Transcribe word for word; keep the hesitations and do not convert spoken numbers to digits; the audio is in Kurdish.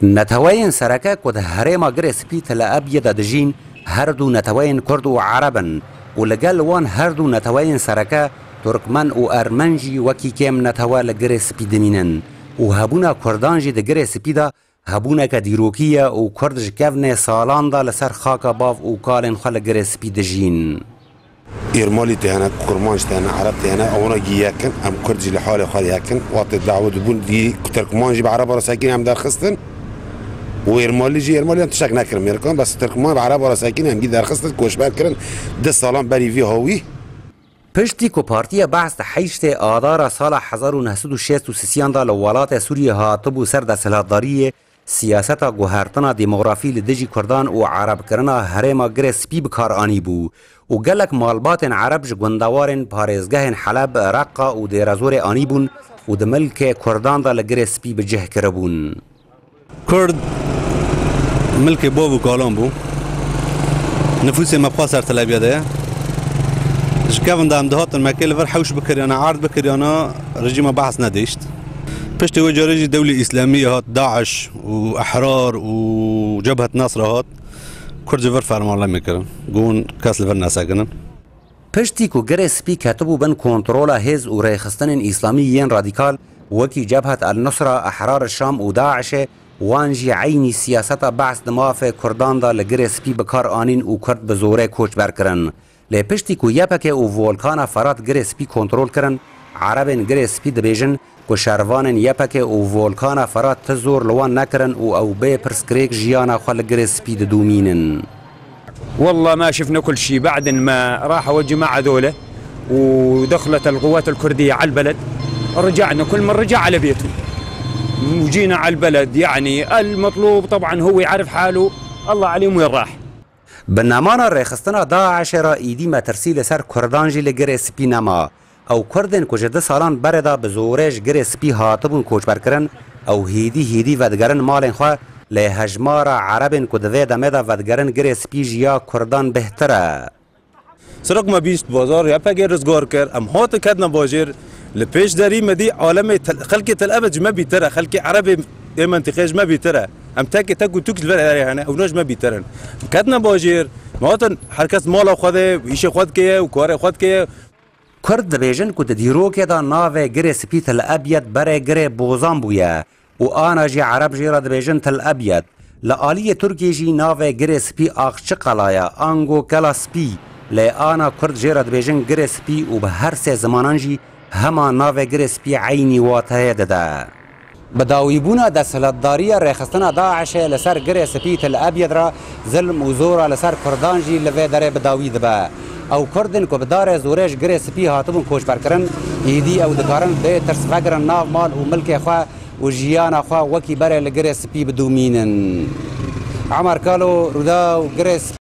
Neteweyên sereke ku di herêma Girê Spî Tel Ebyê de dijîn, her du neteweyên Kurd û Ereb in û li gel wan her du neteweyên sereke Turkmen û Ermen jî wekî kêm netewe li Girê Spî dimînin û hebûna Kurdan jî di Girê Spî de hebûneke dîrokî ye û Kurd ji kevnê salan de li ser xaka bav û kalên xwe li Girê Spî dijîn. Êrmalî tê hene, Kurmanc tê hene, Ereb tê hene, ewana gî yek in, em Kurd jî li halê xwe yek in. Wextê dawet bûn dî ku Tirkman jî bi Ereba re sekîn em derxistin. Û Êrmalî jî, Êrmaliyan tiştek nekirin Mêrkan, bes Tirkman bi Ereba re sekîn em gî derxistin, koçber kirin. Du salan berî vî hawî. Piştî ku Partiya Behs di heştê Adara sala hezar û neh sed û şêst û sisiyan de li welatê Sûriyê hatibû ser desthilatdariyê, siyaseta guhertina demografî li dijî Kurdan û Erebkirina herêma Girê Spî bi kar anîbû û gelek malbatên Ereb ji gundewarên parêzgehên Heleb, Reqa û Dêrezorê anîbûn û di milkê Kurdan de li Girê Spî bi cih kiribûn. Kurd milkê bav û kalan bû. Nifûsê me bi xwe ser Tel Ebyê de ye. Ji kevin de em dihatin Mekê li vir hewş bikiriyana, erd bikiriyana, rejîma Behs nedihişt. Piştî wê carê jî Dewlê Îslamî hat, DAIŞ û Ehrar û Cebhet Nesra hat. Kurd ji vir fermanlemê kirin. Got kes li vir nesekinin. Piştî ku Girê Spî ketibû bin kontrola hêz û rêxistinên îslamî yên radîkal, wekî Cebhet El Nusra, Ehrar Şam û DAIŞê, wan jî eynî siyaseta Behs di mafê Kurdan de li Girê Spî bi kar anîn û Kurd bi zorê koçber kirin. Lê piştî ku Y P G û Volkana Ferat Girê Spî kontrol kirin, Erebên Girê Spî dibêjin ku şervanên Y P G û Volkana Ferat ti zor li wan nekirin û ew bê pirsgirêk jiyana xwe li Girê Spî didomînin. والله ما شفنا كل شيء بعد ما راحوا جماعة ذولا ودخلت القوات الكردية على البلد. رجعنا كل من رجع على بيته. وجينا على البلد، يعني المطلوب طبعًا هو يعرف حاله، الله عليهم وين راح. Bi nemana rêxistina DAIŞê re îdî metirsî li ser Kurdan jî li Girê Spî nema. Ew Kurdên ku ji du salan berê de bi zorê ji Girê Spî hatibûn koçberkirin, ew hêdî hêdî vedigerin malên xwe, lê hejmara Erebên ku di vê demê de vedigerin Girê Spî ji ya Kurdan bêhtir e. Sirok me bîst bazar, Y P G rizgar kir, em hatin ketine bajêr, li pêş derî me dî alemê Tel-, xelkê Tel Ebed ji me bîtir e, xelkê Erebê ê mentiqê ji me bîtir e. Em tekê tek û tûk ji vir erê hene, ewna ji me bîtir in. Ketine bajêr, me hatin her kes mala xwe de, îşê xwe dike ye û karê xwe dike ye. Kurd dibêjin ku di dîrokê de navê Girê Spî Tel Ebyed berê Girê Bozan bûye û ana jî Ereb jê re dibêjin Tel Ebyed. Li aliyê Tirkiyê jî navê Girê Spî Axçiqala ye, ango Kela Spî, lê ana Kurd jê re dibêjin Girê Spî û bi her sê zimanan jî hema navê Girê Spî eynî wateyê dide. Bi dawîbûna desthilatdariya rêxistina DAIŞê li ser Girê Spî Til Ebyed re zilm û zora li ser Kurdan jî li vê derê bi dawî dibe. Ew Kurdên ku bi darê zorê ji Girê Spî hatibûn koçberkirin, êdî ew dikarin bê tirs vegirin nav mal û milkê xwe û jiyana xwe wekî berê li Girê Spî bidomînin. Emer Kalo, Rûdaw, Girê Spî.